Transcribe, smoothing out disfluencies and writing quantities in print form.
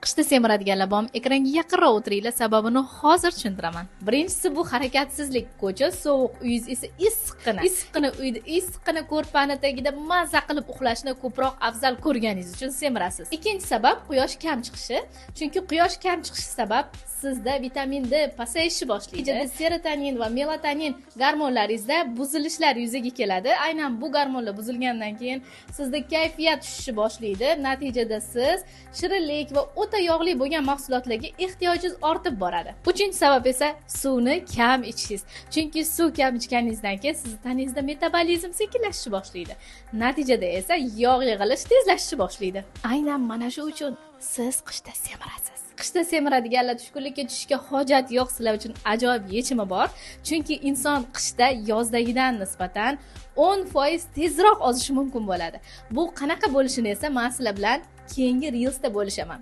Qishda semiradiganlar bormi? Ekranga yaqinroq o'tiringlar, sababini hozir tushuntiraman. Birinchisi bu harakatsizlik. Ko'cha sovuq, uyingiz esa issiqqina. Issiqqina uyda, issiqqina ko'rpani tagida mazza qilib uxlashni ko'proq afzal ko'rganingiz uchun semirasiz. Ikkinchi sabab quyosh kam chiqishi. Chunki quyosh kam chiqishi sabab sizda vitamin D pasayishi boshlaydi. Natijada serotonin va melatonin gormonlaringizda buzilishlar yuzaga keladi. Aynan bu gormonlar buzilgandan keyin sizda kayfiyat tushishi boshlaydi. Natijada siz shirinlik va o'ta yog'li bo'lgan mahsulotlarga ehtiyojingiz ortib boradi. Uchinchi sabab esa suvni kam ichishingiz. Chunki suv kam ichganingizdan keyin sizni tanangizda metabolizm sekinlashishi boshlaydi. Natijada esa yog' yig'ilish tezlashishi boshlaydi. Aynan mana shu uchun siz qishda semirasiz. Qishda semiradiganlar tushkunlikka tushishga hojat yo'q, sizlar uchun ajoyib yechimi bor. Chunki inson qishda yozdagidan nisbatan 10% tezroq ozishi mumkin bo'ladi. Bu qanaqa bo'lishini esa men sizlar bilan keyingi Reelsda bo'lishaman.